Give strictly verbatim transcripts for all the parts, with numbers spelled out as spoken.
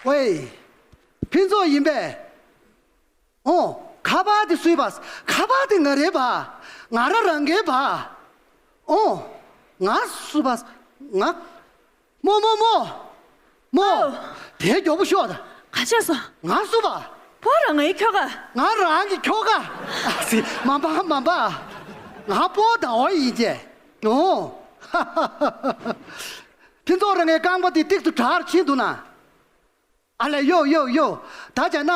ཝེ། ཕུན་ཚོགས་ཡིན་པས། ཨོ། ཁ་པར་དེ་སུའི་པ། ཁ་པར་དེ་ང་རེད་པ། ང་རང་རང་གི་པ། ཨོ། ང་སུ་པ། ང་། མོ་མོ་མོ། མོ། ཨོ། དེ་མགྱོགས་པོ་ཤོག་ད། ག་བྱས་སོང་། ང་སུ་པ། བོ་རང་ངའི་ཁྱོ་ག་ང་རང་གི་ཁྱོ་ག་ཨ་ཙི། མ་པ་མ་པ། ང་པོ་ཟླ་བ་ཡིན་ཅེ། ཨོ། ཕུན་ཚོགས་རང་ངའི་རྐང་པ་དེ་ཏིག་ཏུ་དྲག་ཕྱིན་འདུག་ན། ཨ་ལས་ཡོ་ཡོ་ཡོ། ད་བྱས་ན།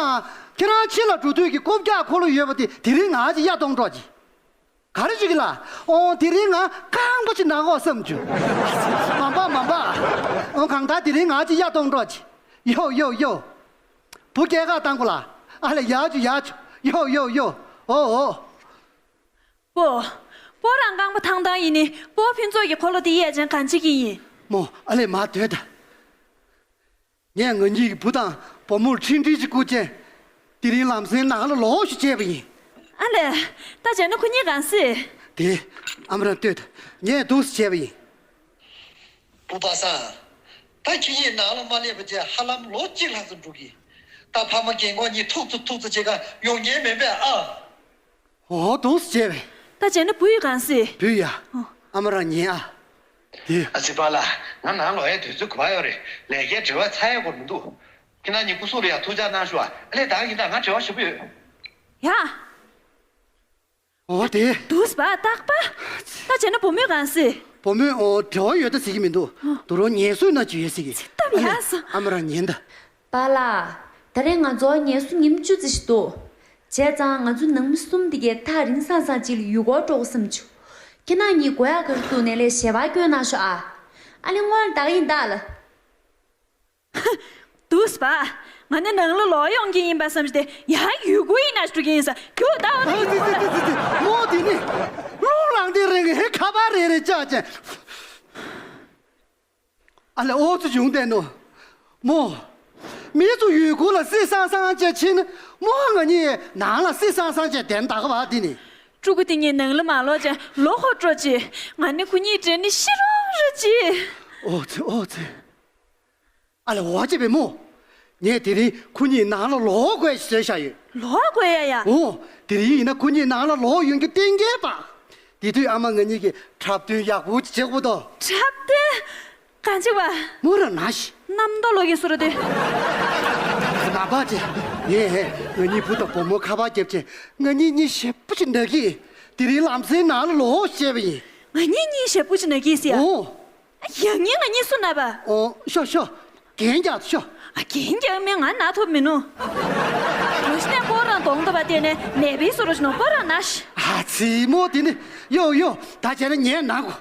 ཁྱེད་རང་ཕྱི་ལ་འགྲོ་དུས་ཀྱི་རྐུབ་བཀྱག་འཁོར་ལོ་ཡོད་པ་དེ་དེ་རིང་ང་ཅིག་གཡའ་གཏོང་འགྲོ་གྱིས། ག་རེ་བྱེད་ཀྱི་ལ། ཨོ་དེ་རིང་ང་རྐང་པ་ཅིག་ན་གོ་བསམ་བྱུང་། མ་པ་མ་པ། ཨོ་གང་ལྟར་དེ་རིང་ང་ཅིག་གཡའ་གཏོང་འགྲོ་གྱིས། ཡོ་ཡོ་ཡོ། བུ་སྐྱེལ་ཁ་བཏང་དགོས་ལ། ཨ་ལས་ཡག་བྱུང་ཡག་བྱུང་། ཡོ་ཡོ་ཡོ། ཨོ་ཨོ། པོ། པོ་རང་རྐང་པ་ཐང་ཐང་ཡིན་ནི་པོ་ཕུན་ཚོགས་ཀྱི་འཁོར་ལོ་དེ་གཡས་ཅན་གང་བྱེད་ཀྱི་ཡིན། མོ་ཨ་ལས་མ་སྡོད་ད། ངས་ང་གཉིས་ཀྱི་བུ་དང་བུ་མོར་ཁྲིམས་སྒྲིག་ཅིག་བསྐུར་བྱས། དེ་རིང་ལམ་སེང་ནང་ལ་ལོག་ཤོག་བྱས་པ་ཡིན། ཨ་ལས། ད་བྱས་ན་ཁོ་གཉིས་གང་སྲིད། དེ། ཨ་མ་རང་ལྟོས་དང་། ངས་འདུག་སེ་བྱས་པ་ཡིན། བུ་པ་སངས། ད་ཁྱེད་གཉིས་ནང་ལ་མ་སླེབས་པ་བྱས་ཧ་ལམ་ལོ་གཅིག་ལྷག་ཙམ་འགྲོ་གི། ད་ཕ་མ་རྒན་གོག་གཉིས་ཐུག་ཙམ་ཐུག་ཙམ་བྱེད་ག་ཡོང་མཁན་མིན་པས་ཨ། འོ་འདུག་སེ་བྱས་པས། ད་བྱས་ན་བུ་ཡིས་གང་སྲིད། བུ་ཡ། ཨ་མ་རང་ཉན་ཨ། དེ། ཨ་ཙི་པཱ་ལགས། ང་ནང་ལོག་ཡའི་དུས་ཚོད་དགོས་པ་ཡོད་རེད། ལས་ཀའི་བྲེལ་བ་ཚ་ཡས་སྐོར་མི་འདུག་ཁྱེད་རང་གཉིས་སྐུ་གཟུགས་ལ་ཡང་ཐུགས་ཅག་གནང་ཤོག་ཨ། ཨ་ལས་ད་ཡིན་ད་ང་བྲེལ་བ་ཞེ་པོ་ཡོད། ཡ། འོ་དེ། འདུག་སེ་པཱ་རྟག་པ། ད་བྱས་ན་བུ་མོས་གང་སྲིད། བུ་མོས་འོ་བྲེལ་བ་ཡོད་ད་ཟེར་གྱི་མི་འདུག་ཨ། དོ་རོང་ངལ་གསོ་ན་ཅི་ཡོད་ཟེར་གྱི། ཅི་ལྟ་བུ་ཡ་སོང་། ཨ་མ་རང་ཉན་ད། པཱ་ལགས། ད་རེས་ང་ཚོ་ངལ་གསོ་ཉིན་བཅུ་ཙམ་ཞིག་འདུག་བྱས་ཙང་ང་ཚོ་ནང་མི་གསུམ་དེ་གའི་ཐག་རིང་སང་སང་ཅིག་ལ་ཡུལ་སྐོར་འགྲོ་དགོས་བསམ་བྱུང་། ཁྱེད་རང་གཉིས་དགོས་ཡག་ག་རེ་འདུག་ནས་ལས་ཞལ་པར་སྐྱོན་གནང་ཤོག་ཨ། ཨ་ལས་སྔོན་ལ་ད་ག་ཡིན་ད་ལ། འདུག་སེ་པཱ། ང་ནི་ནང་ལ་ལོག་ཡོང་གི་ཡིན་པ་བསམ་བྱས་ཏེ་ཡང་ཡུལ་སྐོར་ཡིན་ན་འགྲོ་གི་ཡིན་ས་རྒྱུགས་ད་འོ་ཨ་ཙི་ཙི་ཙི་ཙི་ཙི། མོ་དེ་ནི། རླུང་ལངས་དེ་རེད་ངས་ཁ་པར་རེ་རེ་བཅག་ཅན། ཨ་ལས་ཨོ་ཙི་བྱུང་བསྡད་ནོ། མོ། མི་ཚོ་ཡུལ་སྐོར་ལ་སི་སང་སང་བྱས་ཕྱིན་ན་མོ་ང་གཉིས་ནང་ལ་སི་སང་སང་བྱས་བསྡད་ད་ག་བ་དེ་ནི། ཕྲུ་གུ་དེ་གཉིས་ནང་ལ་མ་ལོག་ཅན་ལོ་ཧོ་སྤྲོ་ཅི། ང་ནི་ཁོ་གཉིས་འདྲེ་ནི་ཤི་རོགས་ར་ཅི། ཨོ་ཙི་ཨོ་ཙི། ཨ་ལས་འོ་ཅེ་བེ་མོ། ངས་དེ་རིང་ཁོ་གཉིས་ནང་ལ་ལོག་དགོས་ཞེས་བཟོས་བཞག་ཡོད། ལོག་དགོས་ཡ་ཡ། འོ། དེ་རིང་ཡིན་ན་ཁོ་གཉིས་ནང་ལ་ལོག་ཡོང་རྒྱུ་གཏན་འཁེལ་པ། དེ་དུས་ཨ་མ་ང་གཉིས་ཀྱིས་འཁྲབ་སྟོན་ཡག་པོ་ཅིག་བྱེད་དགོས་དོ། འཁྲབ་སྟོན། གང་བྱེད་པ། མོ་རང་ན་ཤི། རྣམ་རྟོག་ལོག་གིན་སུ་ར་དེ། མ་པ་ཅེ། ངས་ང་གཉིས་བུ་དང་བུ་མོ་ཁ་པར་བརྒྱབ་ཅེ། ང་གཉིས་གཉིས་ཞེ་པོ་ཅིག་ན་གི། དེ་རིང་ལམ་སེང་ནང་ལ་ལོག་བྱས་པ་ཡིན། ང་གཉིས་གཉིས་ཞེ་པོ་ཅིག་ན་གི་ཟེར་ཡ། འོ། ཡང་ཉིན་ང་གཉིས་སུ་ན་པ། ཨོ། ཤོ་ཤོ། རྒྱན་རྒྱག་ཤོ། ཨ་རྒྱན་རྒྱག་མིན་ང་ན་ཐུབ་མི་ནུ། དུ་ཤི་ནས་ཁོ་རང་གདོང་ཐོབ་པ་དེ་ནས་ནད་པའི་སོ་རུ་ཤི་ནོ་ཁོ་རང་ན་ཤི། ཨ་ཙི་མོ་དེ་ནི་ཡོ་ཡོ་ད་བྱས་ན་ཉན་ན་གོ།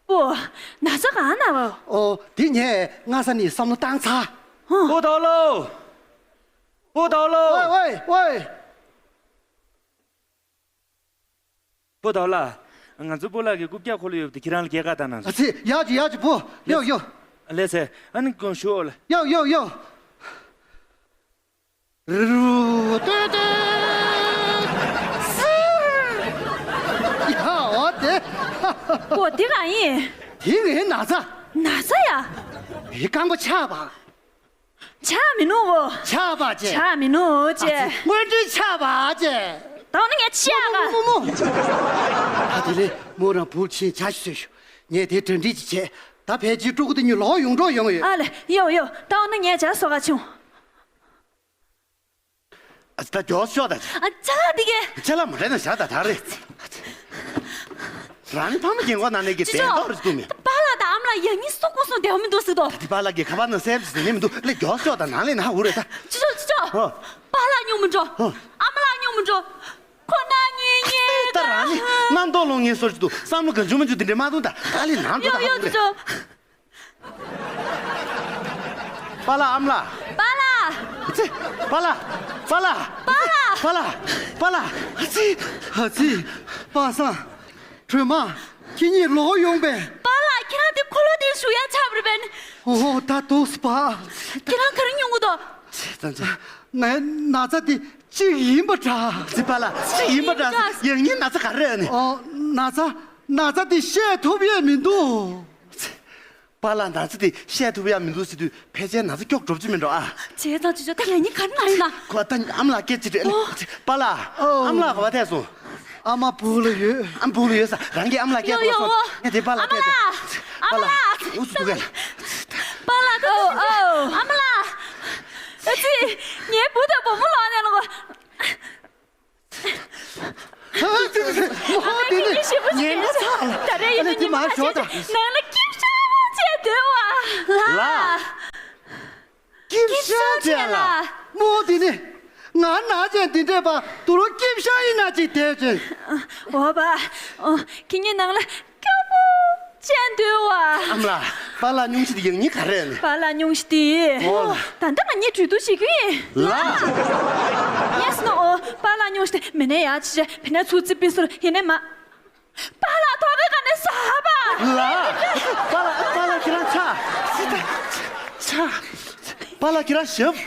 པོ། ན་ཚ་གང་ན་བ། ཨོ་དེ་ངས་སྔ་ས་ནས་བསམ་བློ་བཏང་ཚར། ཧུ། པོ་ཏའོ་ལོ། པོ་ཏའོ་ལོ། ཝེ་ཝེ་ཝེ། པོ་ཏའོ་ལགས། ང་ཚོ་སྤོ་ལགས་ཀྱི་རྐུབ་བཀྱག་འཁོར་ལོ་ཡོད་པ་དེ་ཁྱེད་རང་ལ་སྐྱེལ་ག་བཏང་གནང་སོང་། ཨ་ཙི་ཡག་ཅིག་ཡག་ཅིག་པོ། ཡོ་ཡོ། ལགས་སེ། ཨ་ནི་ཀོང་ཞུ་ཨོ་ལ། ཡོ་ཡོ་ཡོ། རུ་རུ་ཏོ་ཏོ། སི། ཡ་འོ་དེ། པོ་དེ་གང་ཡིན། དེ་ངའི་ན་ཚ། ན་ཚ་ཡ། ངའི་རྐང་པ་ཆག་པ། ཆག་མི་ནུག་གོ། ཆག་པ་ཅེ། ཆག་མི་ནུག་ཅེ། ཨ་ཙི། དངོས་འབྲེལ་ཆག་པ་ཅེ། ད་འོ་ན་ངས་ཆག་ག། མོ་མོ་མོ། ད་དེ་ལས་མོ་རང་བུ་ཆེན་ཇ་ཞིག་བཟོས་ཤོག་ངས་དེ་གྲ་སྒྲིག་ཅིག་བྱས། ད་ཕལ་ཆེར་ཕྲུ་གུ་དེ་གཉིས་ལོག་ཡོང་འགྲོ་ཡོང་ཡོད། ཨ་ལས་ཡོ་ཡོ། ད་འོ་ན་ངས་ཇ་བཟོ་ག་བྱུང་། ཨ་ཙི། ད་མགྱོགས་ཤོག་ད། ཨ་ཅག་འདི་གས། ཅ་ལག་མ་རེད་ན་བཞག་ད་ད་རེད། རང་ནི་ཕ་མ་རྒན་གོག་ན་ནས་ཀྱི་ཅི་བདེན་ཅོ། ཏོག་རེ་བཏུང་མེད། པཱ་ལགས་དང་ཨ་མ་ལགས་ཡང་སྙིང་སུ་ཀུན་སུ་བདེ་བ་མི་འདུག་ཟེར་དོ། ད་དེ་པཱ་ལགས་ཀྱི་ཁ་པར་ནང་སེབ་ཟེར་ནས་མི་འདུག་ལས་མགྱོགས་ཤོག་ད་ནང་ལས་ན་འུ་རེད་ད། ཅི་ཅོ་ཅི་ཅོ། ཧོ། པཱ་ལགས་སྙུང་མི་འགྲོ། ཧོ། ཨ་མ་ལགས་སྙུང་མི་འགྲོ། ཁོ་ན་ཉེ་ཉེ་ད་རང་ནི་རྣམ་རྟོག་ལོང་ངེས་སོར་གྱི་འདུག་བསམ་བློ་གང་བྱུང་མ་བྱུང་དེ་འདྲས་མ་གཏོང་ད་ད་ལས་ནང་འགྲོ་ད་ཡོ་ཡོ་འུ་རེད། ཅི་ཅོ། པཱ་ལགས་ཨ་མ་ལགས། པཱ་ལགས། ཨ་ཙི། པཱ་ལགས། པཱ་ལགས། པཱ་ལགས། པཱ་ལགས། པཱ་ལགས། ཨ་ཙི། ཨ་ཙི། པཱ་སངས། སྒྲོལ་མ། ཁྱེད་གཉིས་ལོག་ཡོང་པས། པཱ་ལགས་ཁྱེད་རང་དེ་འཁོར་ལོ་དེ་ཞུ་ཡ་ཆགས་པ་རེད་པས། ཨོ་ད་འདུག་སེ་པཱ། ཁྱེད་རང་ག་རེ་སྙུང་གི་འདུག་ཙི་ཙི། ངའི་ན་ཚ་དེ་གཅིག་ཡིན་པ་འདྲ། ཨ་ཙི་པཱ་ལགས་གཅིག་ཡིན་པ་འདྲ། ཡང་སྙིང་ན་ཚ་ག་རེ་རེད་ཨ་ནི། ཨོ་ན་ཚ་ན་ཚ་དེ་བཤད་ཐུབ་ཡས་མི་འདུག་ཙི། པཱ་ལགས་ན་ཚ་དེ་བཤད་ཐུབ་ཡག་མི་འདུག་ཟེར་དུས་ཕལ་ཆེར་ན་ཚ་སྐྱོ་འགྲོ་རྒྱུ་མིན་འགྲོ་ཨ། བྱས་ཙང་ཅོ་ཅོ་ད་ཡང་ཉིན་ག་རེ་ན་ཡིན་ན། ཁོ་ད་ཨ་མ་ལགས་སྐད་ཅིག་དྲིས་ཨ་ནི། ཨོ། པཱ་ལགས། ཨོ། ཨ་མ་ལགས་ག་པར་ཐད་སོང་། ཨ་མ་སྦུག་ལ་ཡོད། ཨ་མ་སྦུག་ལ་ཡོད་ས་རང་གིས་ཨ་མ་ལགས་སྐད་ཡོ་ཡོ་གོ་སོང་ངས་དེ་པཱ་ལགས་སྐད་དེ། ཨ་མ་ལགས། ཨ་མ་ལགས། ཨུ་ཚུགས་ག་ལ། པཱ་ལགས་ད་ཨོ་ཨོ། ཨ་མ་ལགས། ཨ་ཙི། ངའི་བུ་དང་བུ་མོ་ལོག་ནས་ལོག་ཧ་ཧ་ཧ། མོ་དེ་ནི་ཉན་ན་ཚ་ལ། ད་རེས་ཡིན་ན་ཉི་མ་ཞོག་དང་། ནང་ལ་སྐྱིད་ཤོས་བྱས་སྡོད་བ། ལ། སྐྱིད་ཤོས་བྱས་ལ། མོ་དེ་ནི་ང་ན་ཅན་དེ་འདྲས་པ་དུ་རུ་སྐྱིད་ཤོས་ཡིན་ན་ཅིག་དེ་ཅན། འོ་བ། ཁྱེད་གཉིས་ནང་ལ། སྐྱོ་པོ་ཅན་འདུལ་བ། ཨ་མ་ལགས། པཱ་ལགས་སྙུང་གཞི་དེ་ཡག་ཉེས་ག་རེ་ནི། པཱ་ལགས་སྙུང་གཞི་དེ། ཨོ། ད་ལྟ་ང་གཉིས་གྲོས་བསྡུར་བྱེད་ཀྱི་ཡིན། ལ། ཡེ་སི་ནོ། པཱ་ལགས་སྙུང་གཞི་དེ་མི་ནས་ཡག་ཅི་བྱས་བི་ནས་ཚུར་རྩིས་སྤེལ་སོར་ཡིན་ནས་མ། པཱ་ལགས་ཐོག་གི་ག་ནས་ཟ་བ། ལ། པཱ་ལགས་པཱ་ལགས་ཁྱེད་རང་ཆ། ཆ། པཱ་ལགས་ཁྱེད་རང་ཞབས།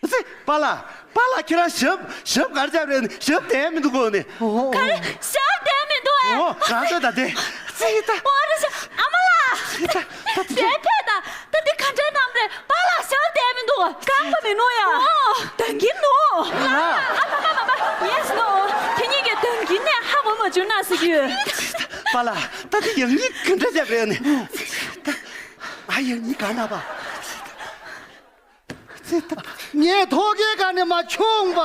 ཙི། པཱ་ལགས། པཱ་ལགས་ཁྱེད་རང་ཞབས་ཞབས་ག་རེ་བྱས་པ་རེད། ཞབས་བསྡད་མི་འདུག་གོ་ནི། ག་རེ་ཞབས་བསྡད་མི་འདུག་ཨེ། ཨོ་རང་ཚོད་ད་དེ། ཙི་ད། ཨོ་རེད་ཤག་ཨ་མ་ལགས། ཙི་ད། ད་དེ། བསྡད་ཕེབས་ད། ད་འདི་ག་འདྲའི་གནམ་རེད། པཱ་ལགས་ཞབས་བསྡད་མི་འདུག་རྐང་པ་མི་ནུ་ཡ། ཨོ། འདང་གིན་ནུ། ལ། ཨ་མ་མ་མ་མ། ཡེ་སི་ནོ། ཁྱེད་གཉིས་ཀྱིས་འདང་གིན་ནས་ཧ་གོ་མ་བྱུང་ན་ཟེར་གྱི་ཡོད། པཱ་ལགས་ད་དེ་ཡག་ཉེས་ག་འདྲ་བྱས་པ་རེད་ནི། ཙི་ད། ཨ་ཡག་ཉེས་ག་འདྲ་པ། ངས་ཐོག་ཁའི་སྒང་ནས་མར་མཆོངས་པ།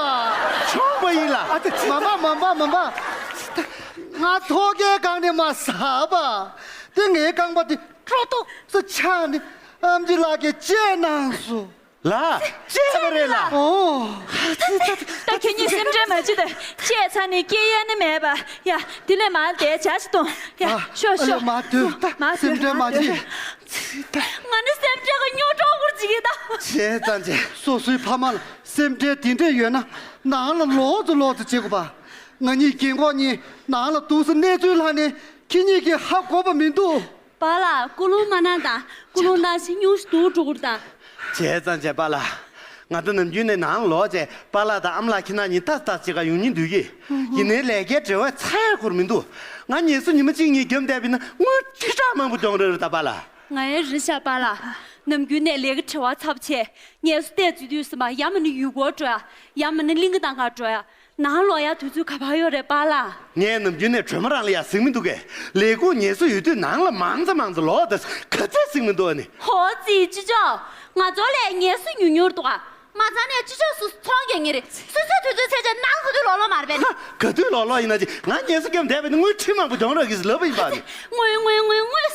མཆོངས་པ་ཡིན་ལ། ཨ་ཙི། མ་མ་མ་མ་མ་མ། ང་ཐོག་ཁའི་སྒང་ནས་མར་ཟགས་པ། དེ་ངའི་རྐང་པ་དེ་ཀྲོ་ཏོག་ཙམ་ཆག་ནས་ཨེམ་ཆི་ལགས་ཀྱིས་བཅད་གནང་སོང་། ལ། བཅད་པ་རེད་ལ། ཨོ། ད་ཁྱེད་གཉིས་སེམས་ཁྲལ་མ་བྱེད་དེ། བཅད་ཚར་ནས་སྐྱེལ་ཡས་ནི་མེད་པ། ཡ། དེ་ལས་མར་བསྡད་ཇ་ཞིག་འཐུང་། ཡ། ཨ། ཤོག་ཤོག་ཨ་ལས་མར་སྡོད། མར་སྡོད། སེམས་ཁྲལ་མ་བྱེད། ང་ནི་སེམས་ཁྲལ་གྱི་རྙོག་དྲ་ཁུར་ཅིག་ཡིན་ད། བྱས་ཙང་བྱས། སོ་སོའི་ཕ་མ་ལ་སེམས་ཁྲལ་དེ་འདྲས་ཡོད་ན་ནང་ལ་ལོག་ཙམ་ལོག་ཙམ་བྱེད་དགོས་པ། ང་གཉིས་རྒན་གོག་གཉིས་ནང་ལ་འདུག་སེ་གནས་ཚུལ་ལྷག་ནས་ཁྱེད་གཉིས་ཀྱིས་ཧ་གོ་བ་མི་འདུག་པཱ་ལགས་སྐུ་རླུང་མ་གནང་དང་། སྐུ་རླུང་གནང་ཕྱིན་སྙུང་གཞི་སྡུག་འགྲོ་གི་རེད་ད། བྱས་ཙང་བྱས་པཱ་ལགས། ང་ད་ནམ་རྒྱུན་ནས་ནང་ལ་ལོག་བྱས་པཱ་ལགས་དང་ཨ་མ་ལགས་ཁྱེད་རྣམ་གཉིས་ཏག་ཏག་བྱེད་ག་ཡོང་སྙིང་འདོད་ཀྱི། ཡིན་ནའི་ལས་ཀའི་བྲེལ་བས་ཚར་ཡག་ཁུར་མི་འདུག་ང་ངལ་གསོ་ཉི་མ་གཅིག་གཉིས་བརྒྱབ་བསྡད་པ་ཡིན་ན་དངུལ་ཁྲི་ཕྲག་མང་པོ་གྱོང་རག་རེད་ད་པཱ་ལགས། ང་ཡང་རེད་ཤག་པཱ་ལགས། ནམ་རྒྱུན་ནས་ལས་ཀ་བྲེལ་བ་ཚ་པོ་བྱས། ངལ་གསོ་ལྟས་འཛུལ་དུས་ཙམ་པ་ཡང་མིན་ན་ཡུལ་སྐོར་འགྲོ་ཡ། ཡང་མིན་ན་གླིང་ག་དང་ག་འགྲོ་ཡ། ནང་ལོག་ཡ་དུས་ཚོད་ག་པར་ཡོད་རེད་པཱ་ལགས། ངས་ནམ་རྒྱུན་ནས་གྲོས་མོ་རང་ལ་ཡ་གཟིགས་མི་འདུག་གས། ལས་ཁུངས་ངལ་གསོ་ཡོད་དུས་ནང་ལ་མང་ཙམ་མང་ཙམ་ལོག་དང་ག་ཚད་གཟིགས་མི་འདུག་ཨ་ནི། ཧོ་ཙི་ཅི་ཅོ། ང་ཚོ་ལས་ངལ་གསོ་ཉུང་ཉུང་འདུག་ཨ། མ་ཚང་ནས་ཅི་ཅོ་སུ་ཚོང་རྒྱག་ངེས་རེད། སུ་ཚོད་དུས་ཚོད་ཚད་ཅན་ནང་ག་དུས་ལོག་ལོག་མ་རེད་པས་ནི། ཧ། ག་དུས་ལོག་ལོག་ཡིན་ན་ཅི་ང་ངལ་གསོ་བརྒྱབ་བསྡད་པས་ནི་དངུལ་ཁྲི་མང་པོ་གྱོང་རག་གི་ཟེར་ལབ་པ་ཡིན་པ་ནི། དངུལ་དངུལ་དངུལ་དངུལ།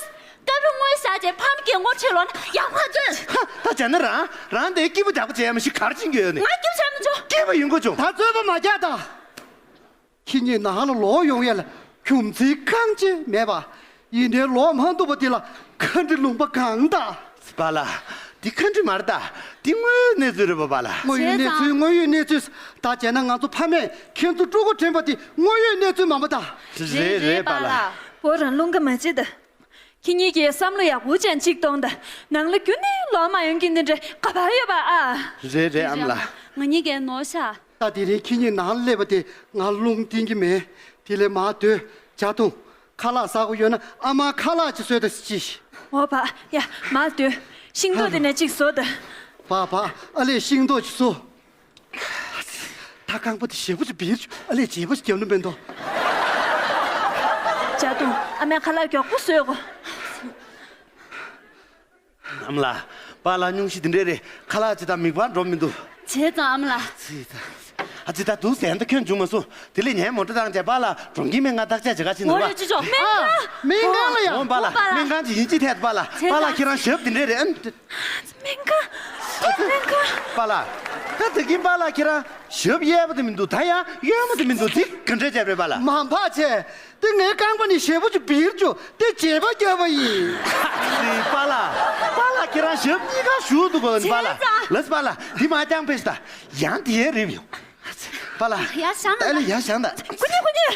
སྐབས་རེ་དངུལ་བཞག་བྱས་ཕམ་རྒན་གོག་ཁྲིད་ལོག་ན་ཡག་པོ་མ་མཛོད། ཧ། ད་བྱས་ན་རང་རང་དེ་སྐྱིད་པོ་རྒྱག་པོ་བྱས་མ་ཤི་གར་ཕྱིན་གྱི་ཡོད་ནི། ང་སྐྱིད་པོ་བྱས་མ་བྱུང་། སྐྱིད་པོ་ཡིན་དགོས་བྱུང་། ད་རྩོད་པ་མ་རྒྱག་ད། ཁྱེད་གཉིས་ནང་ལ་ལོག་ཡོང་ཡས་ལ་རྒྱུ་མཚན་གང་ཅི་མེད་པ། ཡིན་ནའི་ལོག་མ་ཐུབ་པ་དེ་ལ་ཁ་འདྲི་ལུང་པ་གང་ད། པཱ་ལགས། འདི་ཁ་འདྲི་མ་རེད་ད། འདི་དངོས་ཡོད་གནས་ཚུལ་རེད་པ་པཱ་ལགས། དངོས་ཡོད་གནས་ཚུལ་དངོས་ཡོད་གནས་ཚུལ། ད་བྱས་ན་ང་ཚོ་ཕ་མས་ཁྱེད་ཚོ་སྤྲུལ་སྐུ་དྲན་པ་དེ་དངོས་ཡོད་གནས་ཚུལ་མ་མ་ད། རེད་རེད་པཱ་ལགས། འོ་རང་རླུང་ག་མ་བྱེད་ད། ཁྱེད་གཉིས་ཀྱིས་བསམ་བློ་ཡག་པོ་ཅན་གཅིག་གཏོང་དང་། ནང་ལ་རྒྱུན་ནས་ལོག་མ་ཡོང་གི་འདི་འདྲ་ག་པར་ཡོད་པ་ཨ། རེད་རེད་ཨ་མ་ལགས། ང་གཉིས་ཀས་ནོར་ཤག་ད་དེ་རིང་ཁྱེད་གཉིས་ནང་ལ་སླེབས་པ་དེ་ང་རླུང་བསྟན་གྱི་མེད། དེ་ལས་མར་སྡོད། ཇ་འཐུང་། ཁ་ལག་ཟ་དགོས་ཡོད་ན་ཨ་མ་ཁ་ལག་ཅིག་བཟོས་དང་ཅི། འོ་བ་ཡ་མར་སྡོད། ཤིང་ཏོག་དེ་ནས་གཅིག་བཟོ་དང་། བ་བ་ཨ་ལས་ཤིང་ཏོག་ཅིག་བཟོ། ད་རྐང་པ་དེ་ཞེ་པོ་ཅིག་འབིར་བྱུང་ཨ་ལས་བྱེད་པོ་ཞིག་རྒྱབ་ནི་མེད་དོ། ཇ་འཐུང་། ཨ་མས་ཁ་ལག་མགྱོགས་པོ་བཟོས་གོ། ཨ་མ་ལགས། པཱ་ལགས་སྙུང་གཞི་འདི་འདྲས་རེད། ཁ་ལག་ཅིག་དང་མིད་པ་འགྲོ་མི་འདུག་བྱས་ཙང་ཨ་མ་ལགས། ཙི་ད། ཨ་ཙི་ད་འདུག་ཟེར་ད་ཁྱོད་འཇུག་མ་སོང་། དེ་ལས་ངས་མོ་ཊ་བཏང་བྱས་པཱ་ལགས་འགྲོ་གིན་མེད། ང་བརྟག་དཔྱད་བྱེད་ག་ཕྱིན་འདུག་པ། འོ་ལེ་ཅི་ཅོ་སྨན་ཁང་། སྨན་ཁང་ལ་ཡ། འོ་པཱ་ལགས་སྨན་ཁང་ཅིག་ཡིན་གཅིག་ཐད་དུ་པཱ་ལགས། པཱ་ལགས་ཁྱེད་རང་ཞབས་འདི་འདྲས་རེད་ཨ། སྨན་ཁང་། སྨན་ཁང་། པཱ་ལགས། ད་དེ་གིན་པཱ་ལགས་ཁྱེད་རང་ཞབས་གཡས་པ་དེ་མི་འདུག་ད་ཡང་གཡོན་མ་དེ་མི་འདུག་དེ་ག་འདྲས་བྱས་རེད་པཱ་ལགས། མ་འཕགས་ཆེ། དེ་ངའི་རྐང་པ་ནི་ཞེ་པོ་ཅིག་འབིར་བྱུང་དེ་བྱེད་པ་བརྒྱབ་པ་ཡིན། དེ་པཱ་ལགས། པཱ་ལགས་ཁྱེད་རང་ཞབས་གཉིས་ཀ་ཞུགས་འདུག་གོ་པཱ་ལགས། བྱས་ཙང་། ལགས་པཱ་ལགས་འདི་མ་རྐྱང་ཕེབས་ཤིག་ད། ཡང་དེ་ཡས་རེད་ཡོང་། པཱ་ལགས། ཡར་བཞེངས་ད། ཨ་ལས་ཡར་བཞེངས་ད། ཀུ་ཉི་ཀུ་ཉི།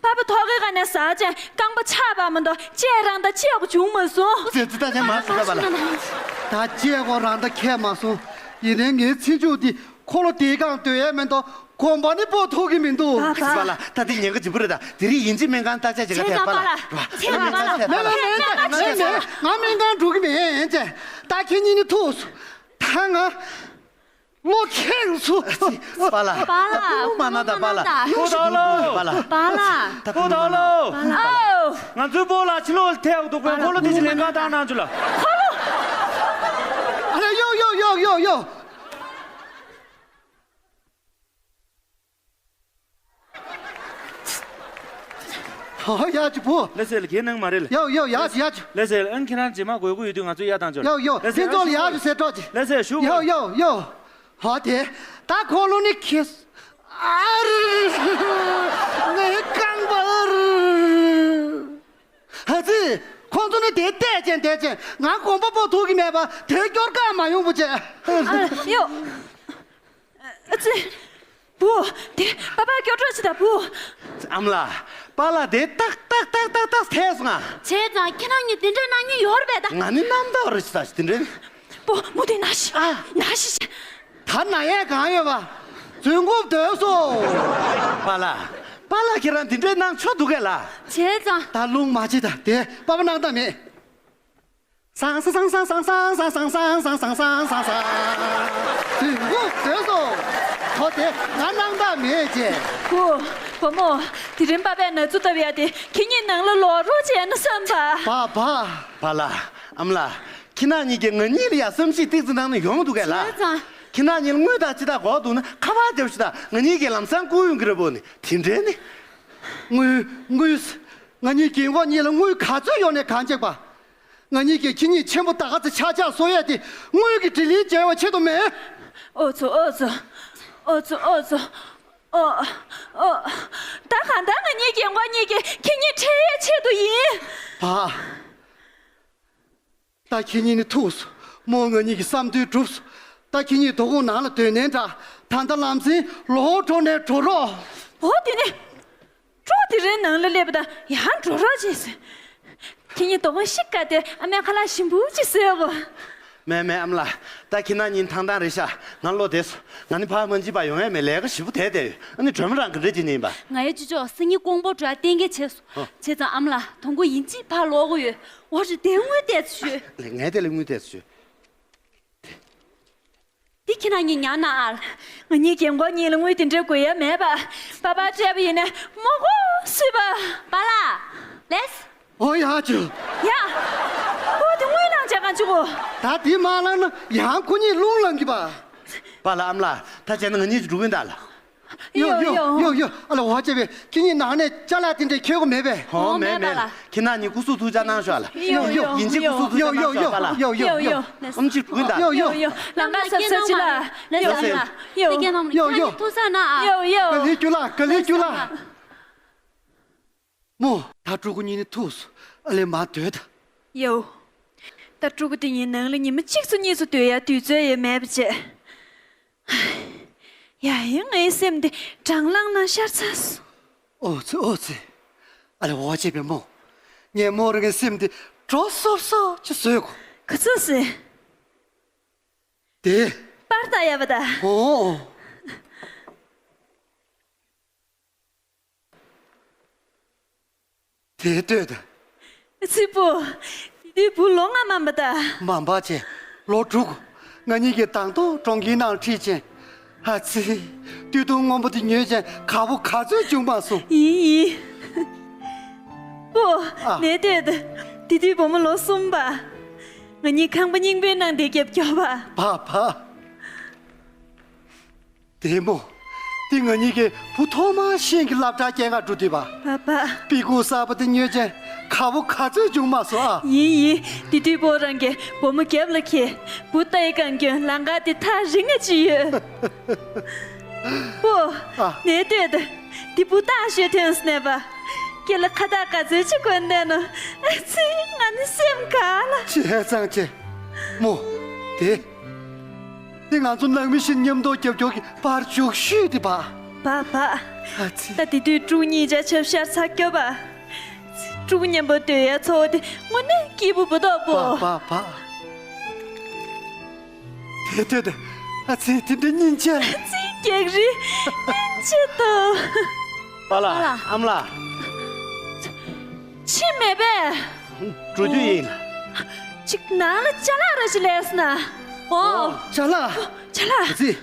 པཱ་པཱ་ཐོག་ཁའི་སྒང་ནས་ཟགས་བྱས་རྐང་པ་ཆག་པ་མ་གཏོགས་བཅད་རང་ད་བཅད་དགོས་བྱུང་མ་སོང་། ཙི་ཙི་ད་ཅན་མ་སི་ད་པཱ་ལགས། ད་བཅད་དགོས་རང་ད་ཁྱད་མ་སོང་། ཡིན་ནའི་ངའི་ཚེ་མཇུག་འདི་འཁོར་ལོ་དེའི་སྒང་སྡོད་ཡས་མེད་དོ། དགོངས་པ་ནི་སྤོ་ཐུབ་ཀྱི་མི་འདུག་པཱ་ལགས། པཱ་ལགས། ད་འདི་ཉེན་ཁ་ལྗིད་པོ་རེད། ད་དེ་རིང་ཡིན་གཅིག་མིན་གང་བརྟག་དཔྱད་བྱེད་ག་བྱས་ཙང་ཐད་པཱ་པཱ་ལགས། ལགས། བྱས་ཙང་པཱ་ལགས། མེད་མེད་མེད་མེད་མེད། ང་སྨན་ཁང་འགྲོ་གི་མིན་ཅེ། ད་ཁྱེད་གཉིས་ནི་ཐུག་སོང་། ད་ང་བློ་ཁེངས་སོང་། པཱ་ལགས། པཱ་ལགས། མ་ན་ད་པཱ་ལགས། ཨོ་ད་ལོ། པཱ་ལགས། པཱ་ལགས། ད་ཨོ་ད་ལོ། པཱ་ལགས། ཨོ། ང་ཚོའི་སྤོ་ལགས་ཕྱི་ལོགས་ལ་ཐལ་འདུག་པས། འཁོར་ལོ་དེ་ཅིག་ལེན་ག་བཏང་གནང་བྱོས་ལགས། ཨ་ལས། ཡོ་ཡོ་ཡོ་ཡོ་ཡོ། ཨོ་ཡ་ཅི་བུ། ལགས་སེ་ལགས། གའི་གནང་མ་རེད་ལགས། ཡོ་ཡོ་ཡ་ཅི་ཡ་ཅི། ལགས་སེ་ལགས། ཨ་ནི་ཁྱེད་རང་རྗེས་མ་དགོས་མཁོ་ཡོད་དུས་ང་ཚོས་གཡར་བཏང་ཆོག་ཡོ་ཡོ། ལགས་སེ་ཕུན་ཚོགས་ལགས། ཡ་ཅི་ཟེར་གྲོགས་ཅི། ལགས་སེ་ཞུ། ཡོ་ཡོ་ཡོ། ཧོ་དེ། ད་འཁོར་ལོ་ནི་ཁེ། ཨ་རི། ངའི་རྐང་པ་ཨ་རི། ཨ་ཙི། ཁོང་ཚོ་ནི་དེ་བལྟས་ཅན་བལྟས་ཅན། ང་དགོངས་པ་སྤོ་ཐུབ་ཀྱི་མེད་པ་དེ་སྐྱོར་གང་མ་ཡོང་བུ་བྱས། ཨ་ཡོ། ཨ་ཙི། བུ། དེ་པཱ་པཱ་སྐྱོར་གྲོགས་བྱེད་དང་བུ། ཨ་མ་ལགས། པཱ་ལགས་དེ་ཏག་ཏག་ཏག་ཏག་ཏག་ཐལ་སོང་ང་། བྱས་ཙང་ཁྱེད་རང་གཉིས་དེ་འདྲའི་གནང་མཁན་ཡོད་རེད་པས་ད། ང་ནི་རྣམ་དག་རེད་ཟེར་ད་དེ་འདྲའི། བུ་མོ་དེ་ན་ཤི། ཨ། ན་ཤི་ཤི། ད་ན་ཡས་གང་ཡོད་པ། རྫུན་རྐུབ་བརྡོལ་སོང་། པཱ་ལགས། པཱ་ལགས་ཁྱེད་རང་དེ་འདྲའི་གནང་ཆོག་འདུག་གས་ལགས། བྱས་ཙང་། ད་རླུང་མ་བྱེད་ད་དེ་པཱ་པཱ་གནང་ད་མེད། སང་སང་། རྫུན་རྐུབ་བརྡོལ་སོང་། ཁོ་དེ་ང་གནང་ད་མེད་ཅེས། བུ། བུ་མོ། དེ་རིང་པཱ་པཱས་ན་ཚོད་བཏབ་ཡ་དེ་ཁྱེད་གཉིས་ནང་ལ་ལོག་རོགས་བྱས་ན་བསམ་པ། པཱ་པཱ། པཱ་ལགས། ཨ་མ་ལགས། ཁྱེད་རང་གཉིས་ཀྱིས་ང་གཉིས་ལ་ཡ་བསམ་ཤེས་ཏོག་ཙམ་གནང་ན་ཡོང་འདུག་གས་ལགས། བྱས་ཙང་། ཁྱེད་རང་གཉིས་ལ་དངུལ་དང་ཅི་དག་དགོས་འདུག་ན་ཁ་པར་རྒྱབ་ཤོག་དང་། ང་གཉིས་ཀྱིས་ལམ་སང་བསྐུར་ཡོང་གི་རེད། བུ་ནི་དེ་འདྲས་ནི། དངུལ། དངུལ། ང་གཉིས་རྒན་གོག་གཉིས་ལ་དངུལ་ག་ཚོད་ཡོད་ནའི་གང་བྱེད་པ། ང་གཉིས་ཀྱིས་ཁྱེད་གཉིས་ཆེན་པོ་ད་ག་ཚོད་ཆག་ཆག་བཟོ་ཡས་དེ་དངུལ་གྱི་དྲིན་ལན་འཇལ་བའི་ཆེད་དུ་མེད། ཨོ་ཙོ་ཨོ་ཙོ། ཨོ་ཙོ་ཨོ་ཙོ། ཨོ། ཨོ། ད་གང་ལྟར་ང་གཉིས་རྒན་གོག་གཉིས་ཀྱིས་ཁྱེད་གཉིས་ཁྲེལ་ཡས་ཆེད་དུ་ཡིན། པཱ། ད་ཁྱེད་གཉིས་ནི་ཐུག་སོང་། མོ་ང་གཉིས་ཀྱི་བསམ་འདུན་གྲུབ་སོང་། ད་ཁྱེད་གཉིས་དོ་དགོང་ནང་ལ་སྡོད་ནའི་འདྲ། ད་ལྟ་ལམ་སེང་ལོག་འགྲོ་ནའི་འགྲོ་རོགས། འོ་དེ་ནི། ཀྲོ་དེ་རིང་ནང་ལ་སླེབས་པ་དང་ཡང་འགྲོ་རོགས་བྱེད་ཟེར། ཁྱེད་གཉིས་དོ་དགོང་ཤི་ཀ་དེ་ཨ་མའི་ཁ་ལག་ཞིམ་པོ་ཅིག་བཟོས་གོ། མེད་མེད་ཨ་མ་ལགས། ད་ཁྱེད་རང་གཉིས་ཐང་ཐང་རེད་ཤག་ང་བློ་བདེ་སོང་། ང་ནི་ཕར་མ་འཇིགས་པ་ཡོང་ཡ་མེད། ལས་ཀ་ཞིབ་པོ་དེ་བསྡད་ཡོད། ཨ་ནི་སྒྲོལ་མ་རང་ག་འདྲ་བྱེད་ནི་ཡིན་པ། ང་ཡི་ཅི་ཅོག་སང་ཉིན་ཀོང་པོ་འགྲོ་ཡ་གཏན་འཁེལ་བྱས་སོང་། ཨོ། བྱས་ཙང་ཨ་མ་ལགས། དོ་དགོང་ཡིན་གཅིག་ཕར་ལོག་དགོས་ཡོད། འོ་རེད། དེ་དངུལ་ཏོག་ཙམ་ཞུ། ལགས། ངས་དེ་ལ་དངུལ་ཏོག་ཙམ་ཞུ། འདི་ཁྱེད་རང་གཉིས་ཉར་ན་ཨ། ང་གཉིས་རྒན་གོག་གཉིས་ལ་དངུལ་དེ་འདྲ་དགོས་ཡ་མེད་པ། པཱ་པཱ་སྤྲད་པ་ཡིན་ནའི་མོ་གོ་སུས་པ། པཱ་ལགས། ལེས། ཨོ་ཡ་ཅུ། ཡ། ཁོ་དེ་དངུལ་ནང་བྱ་གང་བྱུང་གོ། ད་དེ་མ་བླངས་ན་ཡང་ཁོ་གཉིས་རླུང་ལངས་གི་པ། པཱ་ལགས་ཨ་མ་ལགས། ད་བྱས་ན་ང་གཉིས་ཀྱི་འགྲོ་གི་ཡིན་ད་ལགས། ཡོ་ཡོ་ཡོ་ཡོ་ཡོ། ཨ་ལ་འོ་ཅེ་བེ། ཁྱེད་གཉིས་ནང་ནས་ཅ་ལག་དེ་འདྲས་ཁྱེར་དགོས་མེད་པས། ཧོ་མེད་མེད་ལགས། ཁྱེད་རང་གཉིས་སྐུ་གཟུགས་ཐུགས་ཅག་གནང་ཤོག་ལགས། ཡོ་ཡོ་ཡིན་གཅིག་སྐུ་གཟུགས་ཐུགས་ཅག་གནང་ཤོག་པཱ་ལགས། ཡོ་ཡོ་ཡོ། ཨམ་ཅིག་འགྲོ་གི་ཡིན་ད་ལགས། ཡོ་ཡོ། ལམ་ཁ་གཟབ་གཟབ་བྱེད་ལགས། ལེས་ཡོ་ཡོ། ལེས་ཡོ། ཡོ་ཡོ། ཐུགས་ས་ན་ཨ། ཡོ་ཡོ། ག་ལེ་རྒྱུ་ལགས། ག་ལེ་རྒྱུ་ལགས། མོ། ད་ཕྲུ་གུ་གཉིས་ནི་ཐུག་སོང་། ཨ་ལས་མར་སྡོད་ད། ཡོ། ད་ཕྲུ་གུ་དེ་གཉིས་ནང་ལ་ཉི་མ་གཅིག་ཙམ་གཉིས་ཙམ་སྡོད་ཡ་དུས་ཚོད་ཡོད་མེད་པ་བྱས། ཡ་ཡིན། ངའི་སེམས་འདི་གྲང་ལངས་ནང་ཤར་ཚར་སོང་། ཨོ་ཙི་ཨོ་ཙི། ཨ་ལས་འོ་ཅེ་བེ་མོ། ངས་མོ་རང་གི་སེམས་འདི་དྲོ་སོབ་སོབ་ཅིག་བཟོས་གོ། ག་ཚོད་ཟེར། དེ། པར་ལྟ་ཡ་བ་ད། ཨོ། དེ་ལྟོས་དང་། ཚིག་པོ། དེ་དུས་བུ་ལོ་ལྔ་མན་པ་ད། མ་འབའ་ཆེ། ལོ་དྲུག་ང་གཉིས་ཀྱིས་དང་ཐོག་གྲོང་ཁྱེར་ནང་ཁྲིད་ཅིང་། ཨ་ཙི། སྟོད་ཐུང་སྔོན་པོ་དེ་ཉོས་ཅིང་དགའ་པོ་ག་ཚོད་བྱུང་མ་སོང་། ཡིན་ཡིན། པོ། ཨ། ནས་ལྟོས་དང་། དེ་དུས་བུ་མོ་ལོ་གསུམ་པ། ང་གཉིས་ཁང་པ་རྙིང་པའི་ནང་དེ་རྒྱབ་སྐྱོར་བ། བ་བ། བདེ་མོ། འདི་ང་གཉིས་ཀྱི་བུ་ཐོག་མར་ཤེས་ཀྱི་སློབ་གྲྭ་སྐྱེལ་ག་འགྲོ་དུས་པ། པ་པ། པི་ཀུ་གསར་པ་དེ་ཉོས་ཅན་ཁ་བོ་ག་ཚོད་བྱུང་མ་སོང་ཨ། ཡིན་ཡིན། དེ་དུས་པོ་རང་གིས་བུ་མོ་རྒྱབ་ལ་འཁྱེར། བུ་ལྟ་ཡི་གང་སྐྱོན་ལང་ཀ་དེ་ཐག་རིང་ང་ཅི་ཡོད། པོ། ཨ། ནས་ལྟོས་དང་། འདི་བུ་ལྟ་ཤོས་ཐོན་སོང་ནས་པ། ཁྱེད་ལ་ཁ་བཏགས་ག་ཚོད་ཅིག་གོན་བསྡད་ནོ། ཨ་ཙི། ང་ནི་སེམས་དགའ་ལ། བྱས་ཙང་ཅེ། མོ། དེ། འདི་ང་ཚོ་ནང་མི་བཞིན་མཉམ་དུ་རྒྱབ་སྐྱོར་གྱི་པར་བཅུག་ཤོས་དེ་པ། པ་པ། ཨ་ཙི། ད་དེ་དུས་ཕྲུ་གུ་གཉིས་ཆ་ཆབ་ཤར་ཚ་སྐྱོ་པ། ཕྲུ་གུ་མཉམ་པོ་སྡོད་ཡ་ཚོ་དེ་དངོས་གནས་སྐྱིད་པོ་བུ་དོག་པོ། པ་པ་པ། དེ་དུས་དེ། ཨ་ཙི། དེ་འདྲ་སྙིང་རྗེ། ཨ་ཙི། རྒྱག་རེས་སྙིང་རྗེ་འདུག་པཱ་ལགས། པཱ་ལགས། ཨ་མ་ལགས། ཕྱིན་མེད་པས། འགྲོ་རྒྱུ་ཡིན། ཅིག་ནང་ལ་ཅ་ལག་ར་ཞིག་ལས་སོང་ན། འོ། ཅ་ལག་ཅ་ལག་ཨ་ཙི།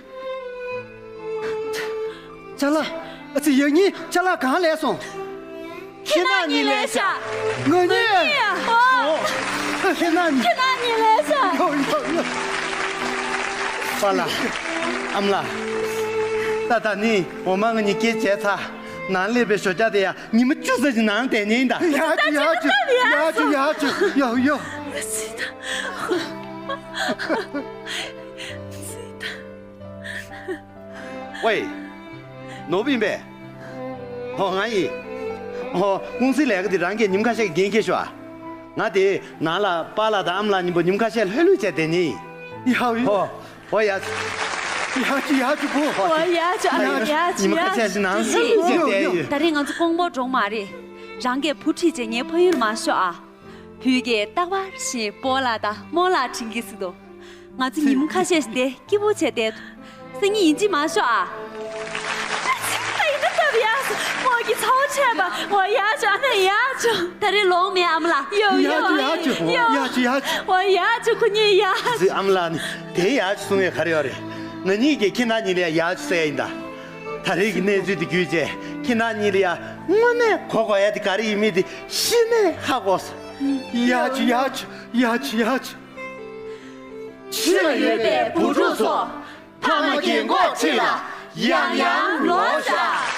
ཅ་ལག་ཨ་ཙི། ཡང་སྙིང་ཅ་ལག་གང་ལས་སོང་། ཁྱེད་རང་གཉིས་ལས་ཤག་ང་གཉིས། ཨོ། ཁྱེད་རང་གཉིས། ཁྱེད་རང་གཉིས་ལས་ཤག་ཡོ་ཡོ་ཡོ། པཱ་ལགས། ཨ་མ་ལགས། ད་ད་ནི་འོ་མ་ང་གཉིས་སྐྱེལ་བྱས་ཚར། ནང་སླེབས་པའི་ཞོ་རྒྱག་དེ་ཡ་ཉི་མ་བཅུ་ཙམ་ཞིག་ནང་བསྡད་ཉན་ཡིན་ད། ཡ་ཅུ་ཡ་ཅུ་ཡ་ཅུ་ཡ་ཅུ་ཡོ་ཡོ། ཝེ། ནོར་བུ་ཡིན་པས། ཧོ་ང་ཡིན། ཧོ་ཀུང་སིའི་ལས་ཀ་འདི་རང་གིས་ཉིན་ཁ་ཤས་ཀྱི་འགན་འཁྱེར་ཤོག་ཨ། ང་དེ་ནང་ལ་པཱ་ལགས་དང་ཨ་མ་ལགས་གཉིས་པོ་ཉིན་ཁ་ཤས་ལྷོད་ལྷོད་བྱས་བསྡད་ཉན་ཡིན། ཡ་ཧོ་ཡ། ཧོ་ཡ། ཡ་ཅི་ཡ་ཅི་པོ། ཧོ་ཡ་ཅི་ཡ་ཅི་ཉིན་ཁ་ཤས་ཤིག་ནང་ལྷོད་ལྷོད་བྱས་བསྡད་ཡོད། ད་རེས་ང་ཚོ་ཀོང་པོ་འགྲོ་མ་རེད། རང་གིས་བུ་ཁྲིད་བྱས་ངའི་ཕ་ཡུལ་མ་ཤོག་ཨ། བུ་གས་རྟག་པར་བཞིན་སྤོ་ལགས་དང་རྨོ་ལགས་དྲན་གྱི་ཟེར་དོ། ང་ཚོ་ཉིན་མོ་ཁ་ཤས་ཤིག་དེ་སྐྱིད་པོ་བྱས་བསྡད། སང་ཉིན་ཡིན་གཅིག་མ་ཤོག་ཨ། ད་ཡིན་ན་སྟབས་ཡག་སོང་། མོ་གི་ཚ་བོ་ཆད་པ། འོ་ཡག་བྱུང་། ཨ་ནེ་ཡག་བྱུང་། ད་རེས་ལོང་མེད་ཨ་མ་ལགས། ཡོ་ཡོ་ཡག་བྱུང་ཡག་བྱུང་ཡོ། ཡག་བྱུང་ཡག་བྱུང་། འོ་ཡག་བྱུང་། ཁོ་གཉིས་ཡག་ཟེར། ཨ་མ་ལགས་ནི་དེ་ཡག་བྱུང་གསུང་ཡས་ག་རེ་ཡོད་རེད། ང་གཉིས་ཀྱིས་ཁྱེད་རྣམ་གཉིས་ལ་ཡག་བྱུང་ཟེར་ཡ་ཡིན་ད། ད་རེས་ཀྱི་གནས་ཚུལ་དེ་བརྒྱུད་བྱས་ཁྱེད་རྣམ་གཉིས་ལ་ཡ་དངོས་གནས་གོ་དགོས་ཡ་དེ་ག་རེ་ཡིན་མིན་དེ་གཞི་ནས་ཧ་གོ་སོང་། ཡག་བྱུང་ཡག་བྱུང་ཡག་བྱུང་ཡག་བྱུང་། ཕྱི་ལ་ཡོད་པའི་བུ་ཕྲུག་ཚོ། ཕ་མ་རྒན་གོག་ཁྲིད་ལ་ཡང་ཡང་ལོག་བཞག